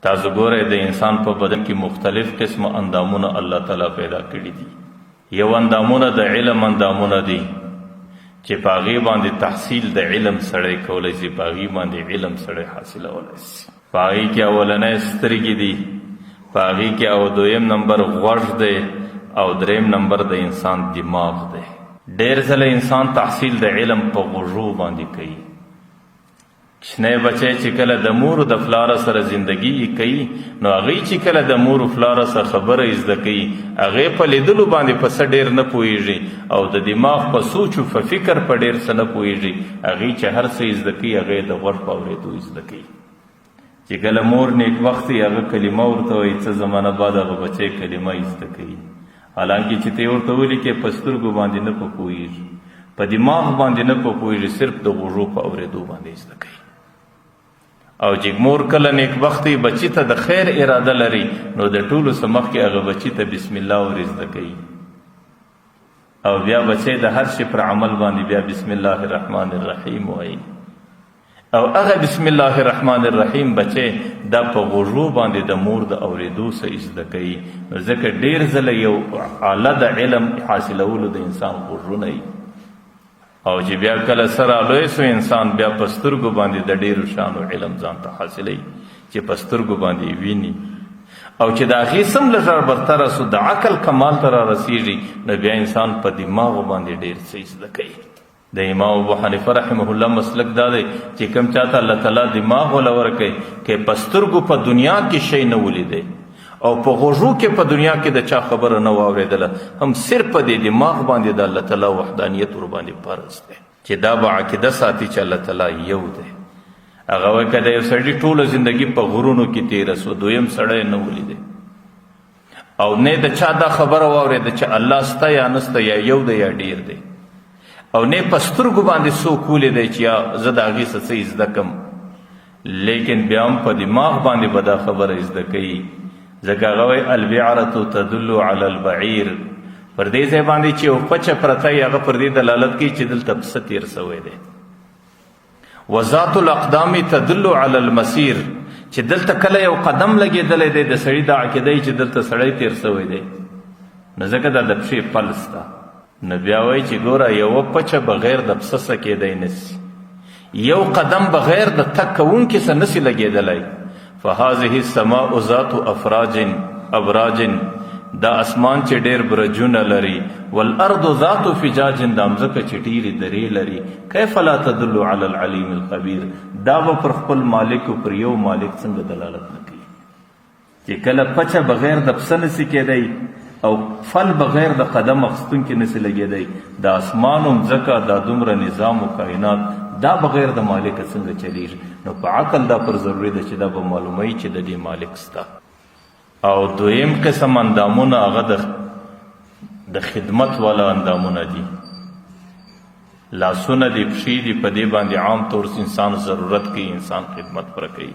تاسو ګورئ، د انسان په بدن کې مختلف قسم اندامونه الله تعالی پیدا کړي دي. یو اندامونه د علم اندامونه دي چې په هغې باندې تحصیل د علم سړی کولی شي، په هغې باندې علم سړی حاصلولی شي. په هغې کې اولنی سترګې دي، په هغې کې او دویم نمبر غوږ دی، او دریم نمبر د انسان دماغ دی. ډېر ځله انسان تحصیل د علم په غوږو باندې کوي. کوچنی بچی چې کله د مور د پلار سره زندگی کوي، نو هغه چې کله د مور پلار سره خبره زده کوي، هغه په لیدلو باندې په څه ډیر نه پوهیږي او د دماغ په سوچ او په فکر په ډیر څه نه پوهیږي. هغه چې هر څه زده کوي، هغه د غوږ په اورېدو زده کوي. چې کله مور نیک وخت هغه کلمه ورته وایي، څه زمانه بعد هغه بچی کلمه زده کوي، حالانکه چې ته ورته ولیکې، په سترګو باندې نه پوهیږي، په دماغ باندې نه پوهیږي، صرف د غوږو په اورېدو باندې زده کوي. او چې مور کله نیکبختي بچی ته د خیر اراده لري، نو د ټولو څخه مخکې هغه بچی ته بسم الله ور زده کوي، او بیا بچی د هر شي پر عمل باندې بیا بسم الله الرحمن الرحیم وایي. او هغه بسم الله الرحمن الرحیم بچی دا په غوږو باندې د مور د اورېدو څخه زده کوي. نو ځکه ډېر ځله یو آله د علم حاصلولو د انسان غوږونه وي. او چې بیا کله سره لوی سو انسان، بیا په سترګو باندې د ډېرو شانو علم ځان ته حاصلوي چې په سترګو باندې ویني. او چې د هغې سم لږ برتره سو، د عقل کمال ته را رسېږي، نو بیا انسان په دماغو باندې ډېر څه زده کوي. د امام ابو حنیفه رحمه الله مسلک دا دی چې کوم چاته الله تعالی دماغ ولا ورکړي، کې په سترګو په دنیا کې شی نه ولیدی او په غوږو کې په دنیا کې د چا خبره نه واورېدله، هم صرف په دې دماغ باندې د الله تعالی وحدانیت ور باندې فرض دی چې دا به عقیده ساتي چې الله تعالی یو دی. هغه وایي، که د یو سړي ټوله زندګي په غرونو کې تېره سوه، دویم سړی نه ولیدی او نه د چا دا خبره واورېده چې الله سته یا نسته، یا یو دی یا ډیر دی، او نه په سترګو باندې څوک ولیدی چې یا زه د هغې څه څه زده کړم، لیکن بیا هم په دماغ باندې به دا خبره زده کوي، ځکه هغه وایي: البعرة تدل علی البعیر. پر دې ځای باندې چې یو پچه پرته وي، هغه پر دې دلالت کوي چې دلته پسه تېر سوی دی. وذات الاقدام تدل علی المسیر، چې دلته کله یو قدم لګېدلی دی، د سړي دا عقیده چې دلته سړی تېر سوی دی، نو ځکه دا د پښې پل سته. نو بیا وایي چې ګوره، یوه پچه بغیر د پسه څخه کېدی نسي، یو قدم بغیر د تګ کوونکي څخه نسي لګېدلی. فهذه السماء ذات افراج ابراج، دا اسمان چې ډېر برجونه لري، والارض ذات فجاج، دا مځکه چې ډېرې درې لري، کیف لا تدل علی العلیم الخبیر؟ دا به پر خپل مالک او پر یو مالک څنګه دلالت نه کوي چې کله پچه بغیر د پسه نسی کېدی او فل بغیر د قدم اخستونکي نسی لګېدی، د اسمان او مځکه دا دومره نظام او کائنات دا بغیر د مالک څنګه چلیږي؟ نو په عقل دا پر ضروري ده چې دا به معلوموي چې د دې مالک سته. او دویم قسم اندامونه هغه د خدمت والا اندامونه دي. لاسونه دي، پښې دي، په دې باندې عام طور انسان ضرورت کوي، انسان خدمت پر کوي،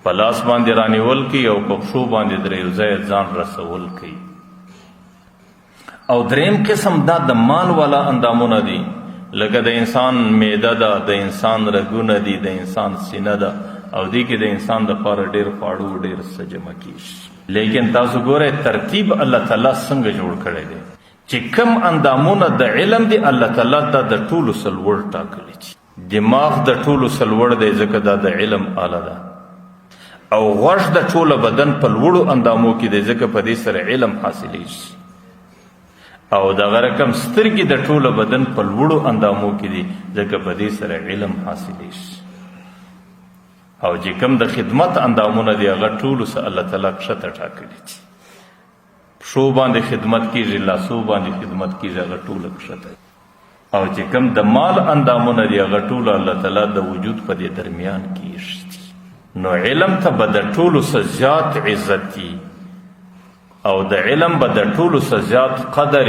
په لاس باندې رانیول کوي او په پښو باندې درې ځای ځان رسول کوي. او دریم قسم دا د مال والا اندامونه دي، لکه د انسان معده ده، د انسان رګونه دي، د انسان سینه ده، او دې کې د انسان د پاره ډیر خواړو ډیر څه جمع کیږي. لیکن تاسو ګورئ، ترتیب الله تعالی څنګه جوړ کړی دی چې کم اندامونه د علم دی، الله تعالی دا د ټولو سلوړ ټاکلی دي. دماغ د ټولو سلوړ دی، ځکه دا د علم آله ده، او غوږ د ټوله بدن په لوړو اندامو کې دی، ځکه په دې سره علم حاصلېږي، او دغه رقم سترګې د ټوله بدن په لوړو اندامو کې دي، ځکه په دې سره علم حاصلېږي. او چې کوم د خدمت اندامونه دي، هغه ټولو سره الله تعالی کښته ټاکلي دي. پښو باندې خدمت کیږي، لاسو باندې خدمت کیږي، هغه ټوله کښته. او چې کوم د مال اندامونه دي، هغه ټول الله تعالی د وجود په دې درمیان کې ایښي. نو علم ته به د ټولو څخه زیات عزت دي او د علم به د ټولو څخه زیات قدر،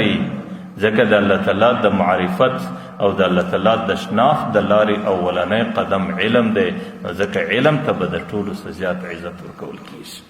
ځکه د الله تعالی د معرفت او د الله تعالی د شناخت د لارې اولنی قدم علم دی، نو ځکه علم ته به د ټولو څخه زیات عزت ورکول کیږي.